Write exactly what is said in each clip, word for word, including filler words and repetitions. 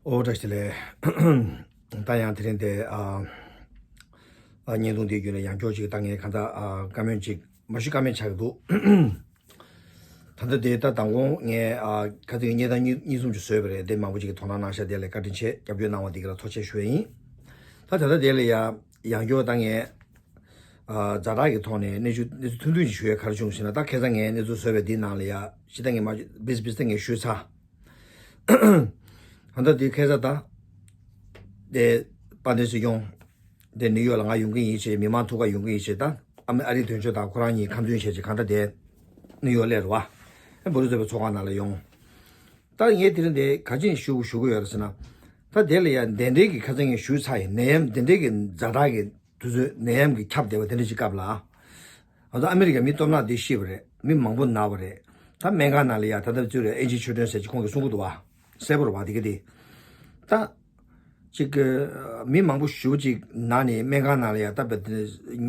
ཨོ་བཀྲ་ཤིས་བདེ་ལེགས། ད་ཡང་དེ་རིང་དེ་ཨ་ཨ་བརྙན་ཐུང་འདི་བརྒྱུད་ནས་ཡང་བསྐྱར་ཅིག་ད་ངས་གང་ལྟར་ཨ་བཀའ་མོལ་ཅིག་མ་ཞུ་བཀའ་མོལ་ཆགས་ཀྱི་འདུག། ད་ལྟ་དེ་ད་མདང་དགོང་ངས་ཨ་ཁ་ཚིག་བརྙན་ཐུང་གཉིས་གཉིས་གསུམ་ཅིག་བཟོས་པ་རེད། དེ་མང་པོ་ཅིག་གིས་དོ་སྣང་གནང་ཤག། དེ་ལ་བཀའ་དྲིན་ཆེ། རྒྱབ་སྐྱོར་གནང་བ་འདི་ག་ལ་ཐུགས་རྗེ་ཆེ་ཞུ་ཡ་ཡིན། ད་ད་ལྟ་དེ་ལ་ཡ་ཡང་བསྐྱར་ད་ངས་ཨ་ཛ་དྲག་གི་ཐོག་ནས་གནས་ཚུལ་གནས་ཚུལ་ཐུང་ཐུང་ཅིག་ཞུ་ཡ་ག་རེ་བྱུང་ཟེར་ན། ད་ཁ་སང་ངས་གནས་ཚུལ་བཟོས་པའི་འདི་ནང་ལ་ཡ་ཅི་ད་ངས་མ་བིས་བིས་ད་ངས་ཞུས་ཚར། ད་ལྟ་འདི་ཁ་སང་ད་དེ་དཔལ་ལྡན་སྲིད་སྐྱོང་དེ་ནིའུ་ཡོག་ལ་ང་ཡོང་གི་ཡིན་ཞེས། མི་མང་ཐུག་ག་ཡོང་གི་ཡིན་ཞེས། ད་ཨ་མི་ཨ་རིའི་དོན་གཅོད་དང་ཁོ་རང་གཉིས་ཁ་འདོན་བྱས་ཅིག་གང་ལྟར་དེ་ནིའུ་ཡོག་སླེབས་རེད་བ། ཨ་བོད་རིགས་ཚོགས་པའི་ཚོགས་ཁང་ནང་ལ་ཡོང་། ད་ངས་དེ་རིང་འདི་ག་ཅིག་ཞུ་ཞུ་གི་ཡོད་རེད་ཟེར་ན། ད་དེ་ལ་ཡ་འདི་འདྲའི་གི་ཁ་སང་ངས་ཞུས་ཚར་ཡིན། ནད་ཡམས་འདི་འདྲའི་གི་ཛ་དྲག་གི་དུས་ཚོད་ནད་ཡམས་ཀྱིས་ཁྱབ་བསྡད་པ་དེ་འདྲ་ཅིག་སྐབས་ལ། ང་ཚོ་ཨ་མི་རི་ཀའི་མི་སྟོབས་ལྡན་དེ་ཤི་བ་རེད། མི་མང་པོ་ན་བ་རེད། ད་སྨན་ཁང་ནང་ལ་ཡ་ད་ལྟ་བཙུད་རེད། ཨེན་ཅི་ཆོས་སྒྲོན་ཟེར་གྱི་ཁོང་གིས་གསུང་གི་འདུག་བ། གསལ་པོ་རེད་བ་དེ་ག་དེ། ད་ཅིག་གི་མི་མང་པོ་ཞེ་པོ་ཅིག་ན་ནས་སྨན་ཁང་ནང་ལ་ཡ་ད་བེད་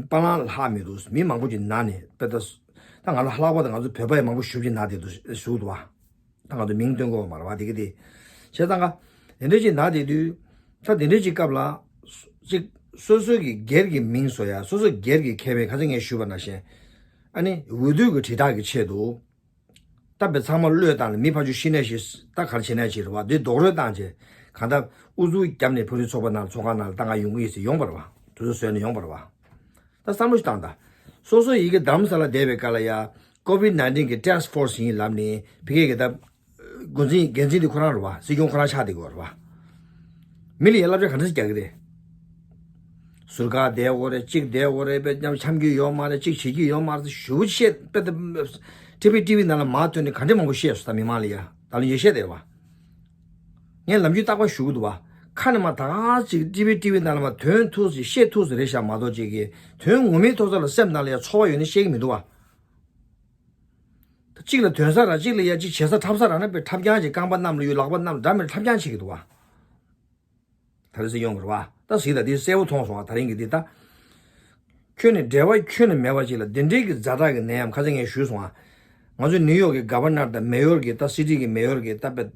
པ་ལང་ལྷག་མི་འདུག། མི་མང་པོ་ཅིག་ན་ནས་བེད་ད་ད་ང་ལ་ལྷག་པར་དུ་ང་ཚོ་བོད་པ་ཡི་མང་པོ་ཞེ་པོ་ཅིག་ན་བསྡད་འདུག་ཞུ་གི་འདུག་བ། ད་ང་ཚོ་མིང་སྟོན་དགོས་པ་མ་རེད་བ་དེ་ག་དེ། བྱས་ཙང་ཀ་དེ་འདྲ་ཅིག་ན་བསྡད་དུས། ད་དེ་འདྲ་ཅིག་སྐབས་ལ་ཅིག་སོ་སོ་གི་སྒེར་གྱི་མིང་བཟོ་ཡ། སོ་སོ་སྒེར་གྱི་ཁེ་ཕན། ཁ་སང་ངས་ཞུས་པ་ནང་བཞིན། ཨ་ནི་འོས་བསྡུ་གི་དྲིལ་བསྒྲགས་ཀྱི་ཆེད་དུ་ད་བེད་ཚང་མ་བློས་བཏང་ནས་མི་ཕར་ཚུར་ཤི་ནས་ཤི། ད་ག་རེ་བྱེད་ནས་བྱེད་རེད་བ། འདི་རྡོག་རོལ་བཏང་བྱས་གང་ལྟར་ཨུ་ཚུགས་བརྒྱབ་ནས་བོད་རིགས་ཚོགས་པ་ནང་ཚོགས་ཁང་ནང་ལ་ད་ང་ཡོང་གི་ཡིན་ཟེར་ཡོང་བ་རེད་བ། དུས་ཚོད་བཟོས་ནས་ཡོང་བ་རེད་བ། ད་བསམ་བློ་ཞིག་བཏང་དང་། སོ་སོ་ཡི་གེ་རྡ་རམ་ས་ལ་བསྡད་པའི་སྐབས་ལ་ཡ་ཀོ་ཝིད་ནའིན་ཊིན་གྱི་ཊེསྐ་ཕོར་སི་ཡིན་ལབ་ནས་ཕ་གི་གི་ད་འགོ་འཛིན་འགན་འཛིན་དེ་ཁོ་རང་རེད་བ། སྲིད་སྐྱོང་ཁོ་རང་ཆགས་བསྡད་ཀྱི་ཡོད་རེད་བ། མི་ལ་ཡ་བསླབ་བྱ་ག་འདྲ་ཞིག་རྒྱག་གི་རེད། ཟུར་བཀག་བསྡད་དགོས་རེད། གཅིག་བསྡད་དགོས་རེད། དཔེ་མཉམ་འཆམ་གྱི་ཡོད་མ་རེད། གཅིག་བྱེད་ཀྱི་ཡོད་མ་རེད། ཞུ་བཤད་དཔེ་ད་ཊི་བི་ཊི་ཝི་ནང་ལ་མར་ཐོན་ནས་ག་འདྲ་མང་པོ་བཤད་སོང་། ད་མི་མང་ལ་ཡ་ད་ལོ་ཉེས་བཤད་བསྡད་རེད་བ། ངས་ལམ་རྒྱུད་རྟག་པར་ཞུ་གི་འདུག་བ། ཁ་ནས་མར་ད་ག་ཅིག་ཊི་བི་ཊི་ཝི་ནང་ལ་མར་ཐོན་ཐུབ་ཟིག་བཤད་ཐུབ་ཟིག་རེད་ཤག་མ་གཏོགས་ཅིག་གི་དོན་ངོ་མའི་ཐོག་ས་ལ་སེམས་ནང་ལ་ཡ་ཚོར་བ་ཡོད་ནས་བཤད་ཀྱི་མི་འདུག་བ། གཅིག་ལ་དོན་ས་ར་གཅིག་ལ་ཡ་གཅིག་བྱེད་ས་འཁྲབ་ས་ར་ན་པའི་འཁྲབ་རྐྱང་ཅིག་རྐང་པ་གནམ་ལ་གཡུག་ལག་པ་གནམ་ལ་འདྲ་མི་འཁྲབ་རྐྱང་བྱེད་ཀྱི་འདུག་བ། ད་རེས་སྲིད་སྐྱོང་གི་རེད་བ། ད་གཟིགས་དང་། འདི་གསལ་པོ་མཐོང་སོང་བ། ད་རིང་གི་འདི་ད། ཁྱོན་ནས་འབྲེལ་བ་ཁྱོན་ནས་མེད་པ་ཅིག་ལ་འདི་འདྲའི་གི་ཛ་དྲག་གི་ནད་ཡམས། ཁ་སང་ངས་ཞུས་སོང་ཨ། ང་ཚོ་ནིའུ་ཡོག་གི་ག་བར་ནར་དང་མེ་ཡོར་གི་ད་སི་ཊི་གི་མེ་ཡོར་གི་ད་པེ།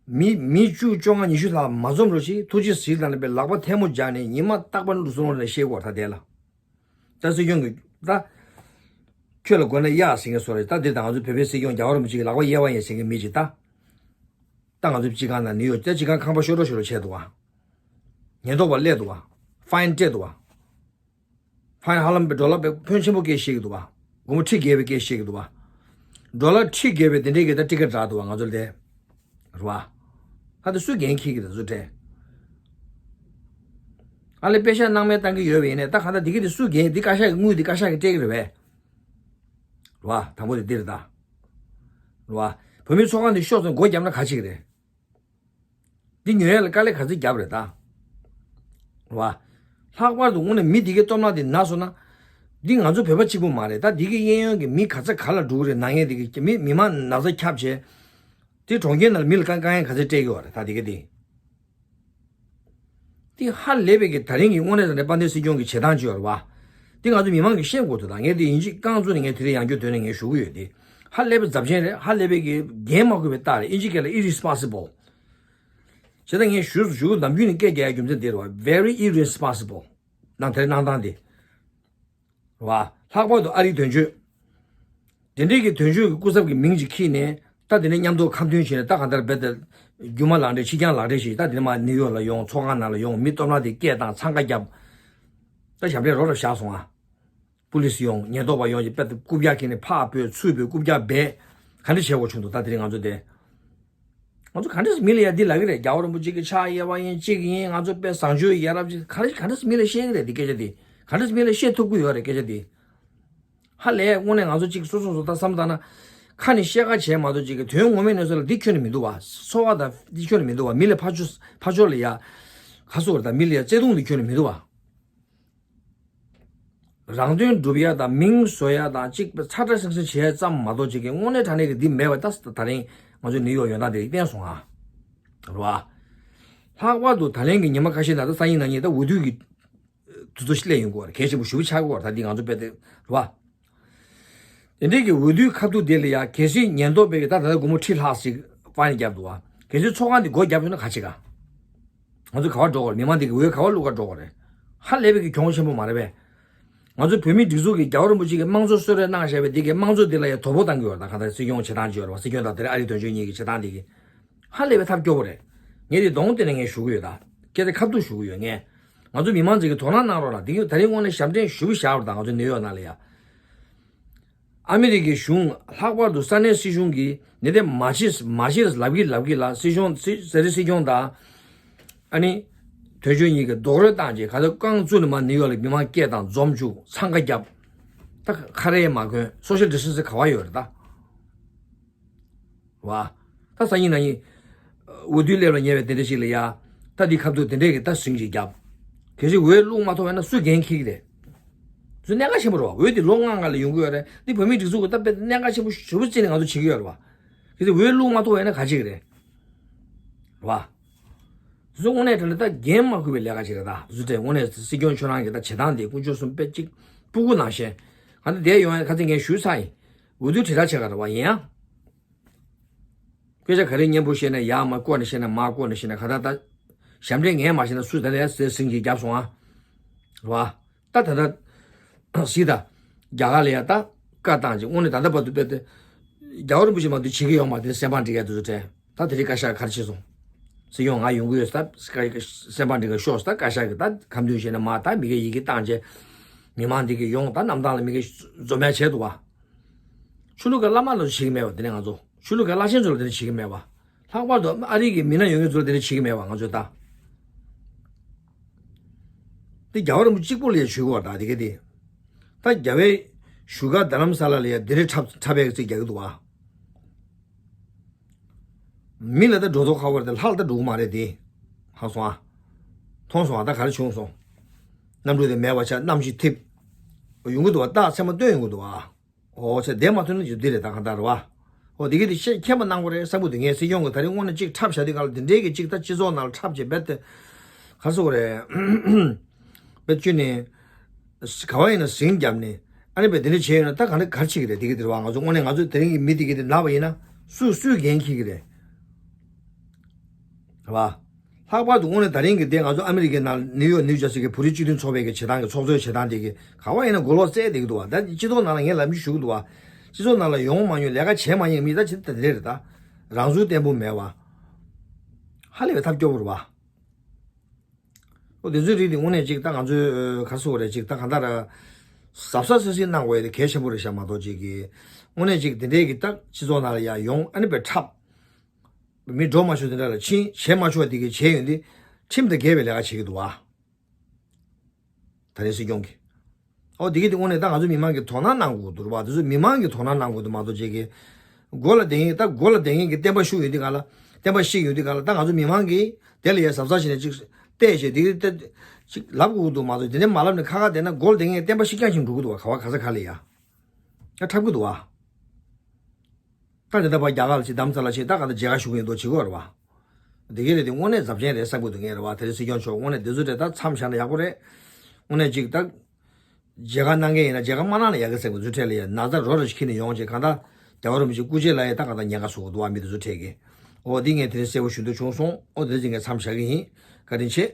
མི་མི་བཅུ་བཅོ་ལྔ་ཉི་ཤུ་ལྷག་མ་འཛོམས་རོགས་ཞེས་ཐུགས་རྗེ་གཟིགས་དང་ལ་པའི་ལག་པ་ཐལ་མོ་སྦྱར་ནས་ཉི་མ་རྟག་པར་འདུག་སོང་ལ་བཤད་དགོས་ད་དེ་ལ། ད་སྲིད་སྐྱོང་གི་ད། ཁྱོད་ལ་དགོས་ན་གཡག་ཟེར་མཁན་བཟོ་རེད། ད་འདི་ད་ང་ཚོ་བོད་པའི་སྲིད་སྐྱོང་རྒྱལ་བ་རིན་པོ་ཆེ་གི་ལག་པ་གཡས་པ་ཡིན་ཟེར་མཁན་མི་ཅིག་ད། ད་ང་ཚོ་སྤྱི་ཁང་ནང་ནིའུ་ཡོག་ད་སྤྱི་ཁང་ཁང་པ་ཤོར་འགྲོ་ཤོར་འགྲོ་བྱས་འདུག་བ། ཉེན་རྟོག་པ་སླེབས་འདུག་བ། ཕའིན་སྤྲད་འདུག་བ། ཕའིན་ཧ་ལམ་པའི་ཌོ་ལར་པའི་ཕོན་ཆེན་པོ་སྐད་བཤད་ཀྱི་འདུག་བ། སྒོར་མོ་ཁྲི་བརྒལ་བའི་སྐད་བཤད་ཀྱི་འདུག་བ། ཌོ་ལར་ཁྲི་བརྒལ་བའི་དེ་འདྲའི་གི་ད་ཊི་ཀེ་ཊི་རག་འདུག་བ། ང་ཚོ་ལ་དེ། རེད་བ། ད་དེ་སུས་འགན་འཁྱེར་གྱི་རེད། བཟོ་སྤྲད། ཨ་ལས་པེ་ཤག་སྣང་མེད་བཏང་གི་ཡོད་པ་ཡིན་ནས་ད་ག་ད་དེ་གི་དེ་སུས་འགན། དེ་བཀའ་ཤག་གི་དངུལ་དེ་བཀའ་ཤག་གི་སྤྲད་ཀྱི་རེད་པས། རེད་བ། དང་པོ་དེ་འདི་རེད་ད། རེད་བ། བོད་མིའི་ཚོགས་ཁང་དེ་ཤོག་ཙམ་སྒོ་བརྒྱབ་ན་ག་ཅིག་རེད། འདི་ཉོ་ཡ་ལ་དཀའ་ལས་ག་ཚོད་བརྒྱབ་རེད་ད། རེད་བ། ལྷག་པར་དུ་དངོས་གནས་མི་འདི་གའི་སྟོབས་ལྡན་འདི་ན་སོང་ན། འདི་ང་ཚོ་བོད་པ་གཅིག་པུ་མ་རེད་ད། འདི་གའི་གཡས་གཡོན་གྱི་མི་ག་ཚོད་ག་ལ་འགྲོ་གི་རེད། ནད་ངན་འདི་གའི་མི་མི་མང་ན་ཚ་ཁྱབ་བྱས། དེ་གྲོང་ཁྱེར་ནང་ལ་མི་ལ་དཀའ་དཀའ་ངལ་ག་ཚོད་སྤྲད་ཀྱི་ཡོད་རེད་ད་འདི་ག་འདི། དེ་ཧ་ལས་པའི་གི་ད་རིང་གི་དངོས་གནས་དྲང་གནས་དཔལ་ལྡན་སྲིད་སྐྱོང་གི་བྱེད་སྟངས་ཅིག་ཡོད་རེད་བ། དེ་ང་ཚོ་མི་མང་གིས་ཤེས་དགོས་འདུག་ད་ངས་དེ་ཡིན་གཅིག་རྐང་བཙུགས་ནས་ངས་དེ་རིང་ཡང་བསྐྱར་དོན་ནས་ངས་ཞུ་གི་ཡོད་དེ། ཧ་ལས་པའི་རྫབ་ཆེན་རེད། ཧ་ལས་པའི་གི་འགན་མ་འཁུར་བའི་རྟགས་རེད། ཨིན་ཇི་སྐད་ལ་irresponsible། བྱས་ཙང་ངས་ཞུ་ཞུ་ནམ་རྒྱུན་ནས་སྐད་རྒྱག་ཡ་རྒྱུ་མཚན་དེ་རེད་བ། Very irresponsible། ནང་དེར་གནང་སྟངས་དེ། རེད་བ། ལྷག་པར་དུ་ཨ་རིའི་དོན་གཅོད། དེ་འདྲའི་གི་དོན་གཅོད་ཀྱི་སྐུ་ཚབ་ཀྱི་མིང་ཅིག་ཁྱེར་ནས་ད་དེ་ནས་མཉམ་དུ་ཁ་མཐུན་བྱས་ནས་ད་གང་ལྟར་རྦད་དེ་རྒྱུ་མ་ལག་འབྲེལ་ཕྱི་རྐྱང་ལག་འབྲེལ་ཞིག་ད་དེ་ནས་མར་ནིའུ་ཡོག་ལ་ཡོང་། ཚོགས་ཁང་ནང་ལ་ཡོང་། མི་སྟོབས་ལྡན་དེ་སྐད་བཏང་འཚང་ཁ་བརྒྱབ། ད་ཞབས་འདྲེན་རོ་རབ་བཞག་སོང་ཨ། པུ་ལིས་ཡོང་། ཉེན་རྟོག་པ་ཡོང་། ཅིག་རྦད་དེ་རྐུབ་བཀྱག་ཁྱེར་ནས་ཕར་བུད་ཚུར་བུད་རྐུབ་བཀྱག་རྦད། ག་འདྲ་བྱེད་དགོས་བྱུང་འདུག་ད་དེ་རིང་ང་ཚོ་དེ། ང་ཚོ་ག་འདྲས་མི་ལ་ཡ་འདི་ལབ་ཀྱི་རེད། རྒྱལ་བ་རིན་པོ་ཆེ་གི་ཕྱག་གཡས་པ་ཡིན་གཅིག་ཡིན། ང་ཚོ་དཔེ་བཟང་སྤྱོད་ཡ་རབས་ཅིག་ག་རེ་ག་འདྲས་མི་ལ་བཤད་ཀྱི་རེད། འདི་སྐད་ཆ་འདི་ག་འདྲས་མི་ལ་བཤད་ཐུབ་ཀྱི་ཡོད་རེད། སྐད་ཆ་འདི་ཧ་ལས་དངོས་གནས་ང་ཚོ་གཅིག་སོ་སོ་སོ་ད་བསམ་བཏང་ན། ཁ་ནས་བཤད་ཁ་བྱས་མ་གཏོགས་གཅིག་གི་དོན་ངོ་མའི་གནས་ཚུལ་ལ་འདི་ཁྱོན་ནས་མི་འདུག་བ། འཚོ་བ་དང་འདི་ཁྱོན་ནས་མི་འདུག་བ། མི་ལ་ཕར་ཕྱོགས་ཕར་ཕྱོགས་ལ་ཡ་ཁ་སོ་རེད། ད་མི་ལ་ཡ་བརྩེ་དུང་འདི་ཁྱོན་ནས་མི་འདུག་བ། རང་དོན་སྒྲུབ་ཡ་དང་མིང་བཟོ་ཡ་དང་གཅིག་པ་ཚ་དྲག་སིང་སིང་བྱེད་ཡ་ཙམ་མ་གཏོགས་གཅིག་གི་དངོས་གནས་དྲང་གནས་ཀྱི་འདི་མེད་པ། ད་ད་རིང་ང་ཚོ་ནིའུ་ཡོག་ཡོང་སྟངས་དེ་རིགས་བསྟན་སོང་ཨ། རེད་བ། ལྷག་པར་དུ་ད་ལན་གྱི་ཉི་མ་ཁ་ཤས་ནང་ད་སང་ཉིན་གནངས་ཉིན་ད་འོས་བསྡུ་གི་དུས་ཚོད་སླེབས་ཡོང་གི་ཡོད་རེད། གལ་ཆེན་པོ་ཞེ་པོ་ཆགས་ཀྱི་ཡོད་རེད། ད་འདི་ང་ཚོ་དཔེ་དེ་རེད་བ། དེ་འདྲའི་གི་འོས་བསྡུའི་ཁ་ཐུག་དེ་ལ་ཡ་གལ་སྲིད་ཉེན་རྟོག་པས་ད་ད་ལྟ་སྒོར་མོ་ཁྲི་ལྷག་ཞིག་ཕའིན་བརྒྱབ་འདུག་བ། གལ་སྲིད་ཚོགས་ཁང་འདི་སྒོ་བརྒྱབ་ཡོད་ན་ག་ཅི་ག་ང་ཚོ་ག་བ་འགྲོ་དགོས་རེད། མི་མང་འདི་གི་འོས་ག་བ་བླུག་ག་འགྲོ་དགོས་རེད། ཧ་ལས་པའི་གི་གྱོང་ཆེན་པོ་མ་རེད་པས། ང་ཚོ་བོད་མིའི་སྒྲིག་འཛུགས་ཀྱིས་རྒྱལ་བ་རིན་པོ་ཆེ་གིས་དམངས་གཙོ་གསོལ་རས་གནང་བཞག་པའི་འདི་གི་དམངས་གཙོ་འདི་ལ་ཡང་དོ་ཕོག་བཏང་གི་ཡོད་རེད། ད་གང་ལྟར་སྲིད་སྐྱོང་བྱེད་སྟངས་ཅིག་ཡོད་རེད་བ། སྲིད་སྐྱོང་དང་དེ་རིང་ཨ་རིའི་དོན་གཅོད་གཉིས་ཀྱི་བྱེད་སྟངས་འདི་གི་ཧ་ལས་པའི་ཐབས་སྐྱོ་པོ་རེད། ངས་འདི་གདོང་གཏད་ནས་ངས་ཞུ་གི་ཡོད། ད་སྐད་ཆ་ཁ་ཐུག་ཞུ་གི་ཡོད། ངས་ང་ཚོ་མི་མང་ཚོ་གིས་དོ་སྣང་གནང་རོགས་གནང་། འདི་གི་ད་རིང་དངོས་གནས་ཞབས་འདྲེན་ཞུ་བ་བཞག་པ་དང་། ང་ཚོ་ནིའུ་ཡོག་ནང་ལ་ཡ། ཨ་མི་རི་ཀའི་གཞུང་ལྷག་པར་དུ་ས་གནས་སྲིད་གཞུང་གིས་ནི་དེ་མ་བྱེད་མ་བྱེད་ལབ་ཀྱི་ལབ་ཀྱི་ལ། སྲིད་གཞུང་སྲིད་ཟེར་སྲིད་སྐྱོང་དང་ཨ་ནི་དོན་གཅོད་གཉིས་ཀྱི་རྡོག་རོལ་བཏང་རྗེས་ག་ཚོད་རྐང་བཙུགས་ནས་མ་ནིའུ་ཡོག་ལ་མི་མང་སྐད་དང་འཛོམས་བཅུག་འཚང་ཁ་བརྒྱབ། ད་ཁ་རས་མ་གོན། སོ་ཤལ་ཌི་སི་ཊན་སི་ག་བ་ཡོད་རེད་ད། བ། ད་སང་ཉིན་གནངས་ཉིན། འོས་བསྡུ་སླེབས་ལ་ཉེ་བའི་དེ་འདྲ་ཞིག་ལ་ཡ། ད་འདི་ཁ་ཐུག་དེ་འདྲས་ཀྱི་ད་ཟིང་ཞིག་བརྒྱབ། གལ་སྲིད་འོས་བླུག་མ་ཐུབ་པ་ཡིན་ན་སུས་འགན་འཁྱེར་གྱི་རེད། ཚོ་གནད་འགག་ཆེན་པོ་རེད་བ། འོས་དེ་ལོ་ལྔ་ལྔ་ལ་ཡོང་གི་ཡོད་རེད། འདི་བོད་མིའི་སྒྲིག་འཛུགས་ཀྱི་ད་དཔེ་གནད་འགག་ཆེན་པོ་ཞེ་པོ་བརྩིས་ནས་ང་ཚོ་བྱེད་ཀྱི་ཡོད་རེད་བ། གལ་སྲིད་འོས་བླུག་མ་ཐུབ་པ་ཡིན་ན་ག་ཅིག་རེད། རེད་བ། ཚོ་དངོས་གནས་དྲང་གནས་ད་འགན་མ་འཁུར་བའི་ལས་ཀ་ཅིག་རེད་ད། ཚོ་དེ་དངོས་གནས་སྲིད་སྐྱོང་ཁྱོད་རང་གི་ད་བྱེད་སྟངས་དེ་དཀོན་མཆོག་གསུམ་དཔེ་གཅིག་སྤུ་གུ་ནང་བཞིན། ག་ད་དེ་ཡོང་ཡ་ཁ་ཚིག་ངས་ཞུས་ཚར་ཡིན། འོས་བསྡུ་དྲིལ་བསྒྲགས་བྱེད་ག་རེད་བ། ཡིན་ཡང་། སྐད་ཆ་ག་རེ་སྙན་པོ་བཤད་ན་ཡག་མ། བསྐོར་ནས་བཤད་ན་མ། བསྐོར་ནས་བཤད་ན་ག་ད་ད། ཞབས་འདྲེན་ངས་མ་བྱས་ན་སུས་ད་ལས་ཟེར་ཟིང་གིས་བརྒྱབ་སོང་ཨ། རེད་བ། ད་ད་ད། སྲིད་ད། རྒྱ་གར་ལ་ཡ་ད། བཀའ་བཏང་ཅིག་དངོས་གནས་ད་ལྟ་བར་དུ་དཔེ་དེ། རྒྱལ་བ་རིན་པོ་ཆེ་མ་གཏོགས་བྱེད་ཀྱི་ཡོད་མ་རེད། སེམས་ཕམ་འདྲི་མཁན་དེ་ཚོ་དྲན། ད་དེ་རིང་བཀའ་ཤག་ག་རེ་བྱས་སོང་། སྲིད་སྐྱོང་ང་ཡོང་གི་ཡོད་ས། སེམས་ཕམ་འདྲི་མཁན་ཤོག་ས། ད་བཀའ་ཤག་གི་ད་ཁ་འདོན་བྱས་ན་མ། ད་མི་སྒེར་ཡི་གེ་བཏང་རྗེས། མི་མང་འདི་གི་ཡོང་ད་རྣམ་ཐར་ལ་མི་སྒེར་འཛོམས་ཡ་བྱས་འདུག་བ། ཆོས་ལུགས་ཀྱི་བླ་མ་ལ་བྱེད་ཀྱི་མེད་པ། དེ་ནས་ང་ཚོ་ཆོས་ལུགས་ཀྱི་བླ་ཆེན་ཚོ་ལ་དེ་འདྲ་བྱེད་ཀྱི་མེད་པ། ལྷག་པར་དུ་ཨ་རི་གི་མི་སྣ་ཡོད་མཁན་ཚོ་ལ་དེ་འདྲ་བྱེད་ཀྱི་མེད་པ། ང་ཚོས་ད། དེ་རྒྱལ་བ་རིན་པོ་ཆེ་གཅིག་པོ་ལ་ཡ་ཞུ་གི་བ། ད་དེ་ག་དེ། ད་རྒྱལ་བའི་བཞུགས་སྒར་རྡ་རམ་ས་ལ་ལ་ཡ་དེ་འདྲ་འཁྲབ་འཁྲབ་པའི་ཚིག་རྒྱག་གི་འདུག་བ། མི་ལ་ད་འགྲོ་ཐོག་ཁ་བར་དེ་ལྷག་ལ་ད་འགྲོ་གི་མ་རེད་དེ། ཧ་སོང་ཨ། མཐོང་སོང་ཨ། ད་ག་རེ་བྱུང་སོང་། གནམ་གྲུ་དེ་མེད་པ་ཆགས། གནམ་གཤིས་འཐིབས། ཡོང་གི་འདུག་བ། རྟགས་མཚན་མ་སྟོན་ཡོང་གི་འདུག་བ། ཨོ་ཚེ་བསྡད་མ་ཐུབ་ན་ཅིག་འདི་རེད། ད་གང་ལྟར་རེད་བ། ཨོ་དེ་གི་དེ་ཤེས་མཁྱེན་པ་གནང་དགོས་རེད་བསམ་གི་འདུག་ངས་སྲིད་སྐྱོང་གི་ད་རིང་དངོས་གནས་ཅིག་འཁྲབ་བཞག་དུས་ག་ལ་འདི་འདྲའི་གི་ཅིག་ད་སྤྱི་ཚོགས་ནང་ལ་འཁྲབ་བྱས་རྦད་དེ། ག་རེ་ཟེར་དགོས་རེད། རྦད་བཅུ་ནས། ག་བ་ཡིན་ན་ཟིང་བརྒྱབ་ནས། ཨ་ནི་རྦད་དེ་འདྲ་བྱས་ཡོད་ན་ད་ག་འདྲ་ག་རེ་བྱེད་ཀྱི་རེད། དེ་གི་དེ་རེད་བ། ང་ཚོ་དངོས་གནས་ང་ཚོ་དེ་རིང་གི་མི་དེ་གི་དེ་ན་བ་ཡིན་ན། སུ་སུས་འགན་འཁྱེར་གྱི་རེད། རེད་བ། ལྷག་པར་དུ་དངོས་གནས་ད་རིང་གི་དེ་ང་ཚོ་ཨ་མི་རི་ཀའི་ནང་ནིའུ་ཡོག་ནིའུ་ཇར་སི་གི་བོད་རིགས་སྤྱི་མཐུན་ཚོགས་པའི་གི་བྱེད་སྟངས་ཀྱི་ཚོགས་གཙོའི་བྱེད་སྟངས་དེ་གི་ག་བ་ཡིན་ན་མགོ་ལོག་བཙལ་བསྡད་ཀྱི་འདུག་བ། ད་སྤྱི་ཚོགས་ནང་ལ་ངས་ལབ་མི་ཞུ་གི་འདུག་བ། སྤྱི་ཚོགས་ནང་ལ་ཡོང་མ་མྱོང་། ལས་ཀ་བྱས་མ་མྱོང་མི་ད་ཅི་ད་དེ་རེད་ད། རང་ཚུགས་བརྟན་པོ་མེད་བ། ཧ་ལས་པའི་ཐབས་སྐྱོ་པོ་རེད་བ། ཨོ་དེ་ཚོའི་རིགས་དེ་དངོས་གནས་ཅིག་ད་ང་ཚོའི་ག་རེ་ཟེར་དགོས་རེད། ཅིག་ད་གང་ལྟར་གཟབ་གཟབ་སིལ་སིལ་གནང་དགོས་ཡ་དེ་གལ་ཆེན་པོ་རེད་ཤག་མ་གཏོགས་ཅིག་གི་དངོས་གནས་ཅིག་དེ་འདྲའི་གི་ད་སྤྱི་ཚོགས་ནང་ལ་ཡ་ཡོང་ཨ་ནི་དཔེ་འཁྲབ། མི་འགྲོ་མ་ཆོག་དེ་འདྲ་ལ་ཕྱིན། བྱེད་མ་ཆོག་དེ་གི་བྱས་ཡོང་དུས་ཁྲིམས་དང་འགལ་བའི་ལས་ཀ་བྱེད་ཀྱི་འདུག་བ། ད་རེས་སྲིད་སྐྱོང་གིས། ཨོ་དེ་གི་དེ་དངོས་གནས་ད་ང་ཚོ་མི་མང་གིས་དོ་སྣང་གནང་དགོས་འདུག་བ། དེ་ཚོ་མི་མང་གིས་དོ་སྣང་གནང་དགོས་འདུག་མ་གཏོགས་ཅིག་གི། སྒོ་ལ་བསྡད་མཁན་ད་སྒོ་ལ་བསྡད་མཁན་གྱི་བསྟན་པ་བཤིག་ཡོང་དུས་ག་ལ། བསྟན་པ་བཤིག་ཡོང་དུས་ག་ལ་ད་ང་ཚོ་མི་མང་གིས་དེ་ལ་ཡ་གཟབ་གཟབ་བྱས་ནས་ཅིག་བལྟས་བྱས་དེ་གི་ད་ཅིག་ལབ་དགོས་འདུག་མ་གཏོགས་དེ་འདྲ་མ་ལབ་ནས་ཁ་ཁ་བསྡད་ན་སྒོ་ལ་བསྡད་མཁན་གྱི་བསྟན་པ་བཤིག་རྐྱང་བྱས་འགྲོ་གི་འདུག་བ། ག་བ་ག་ས་ག་ལ་ཡ། ཡ་འཁྲབ་གི་འདུག་བ། ད་དེ་ལྟ་བ་རྒྱ་གར་ལ་ཅིག་རྡ་རམ་ས་ལ་ཅིག་ད་ག་ད་མཇལ་ཁ་ཞུ་གི་ཡིན་མདོག་བྱེད་ཀྱི་ཡོད་རེད་བ། དེ་ག་རེད། དེ་དངོས་གནས་གཟབ་ཆེན་རེད་བསམ་གྱི་འདུག་ངས་རེད་བ། དེ་རིང་སྲིད་སྐྱོང་མཆོག་དངོས་གནས་དེ་ཚོ་རེད། ད་མཚམས་བཞག་ན་ཡག་པོ་རེད། དངོས་གནས་ཅིག་ད། མཇལ་ཁ་གནང་མཁན་ཡིན་ན་མཇལ་ཁ་མ་གནང་ན་ཡག་གི་བསམ་གྱི་འདུག་ཚུར་ཁྲལ་ལ་ཡ་ན་ཚ་རོ་རོ་ཞིག་ཁྱེར་ནས་ཡོང་བྱས་གང་ལྟར། རྒྱལ་བ་རིན་པོ་ཆེ་སྐུ་ཕྱྭ་ལ་ཡ་ད་གང་ལྟར་ཉེན་ཁ་བཟོ་གི་འདུག་བ། མི་དེ་ཚོ་ཁྲལ་གི། འོ་འདི་ངས་དེ་རིང་གསལ་པོ་ཞུ་འདོད་བྱུང་སོང་། འོ་དེ་རིང་ངས་མཚམས་བཞག་གི་ཡིན། བཀའ་དྲིན་ཆེ།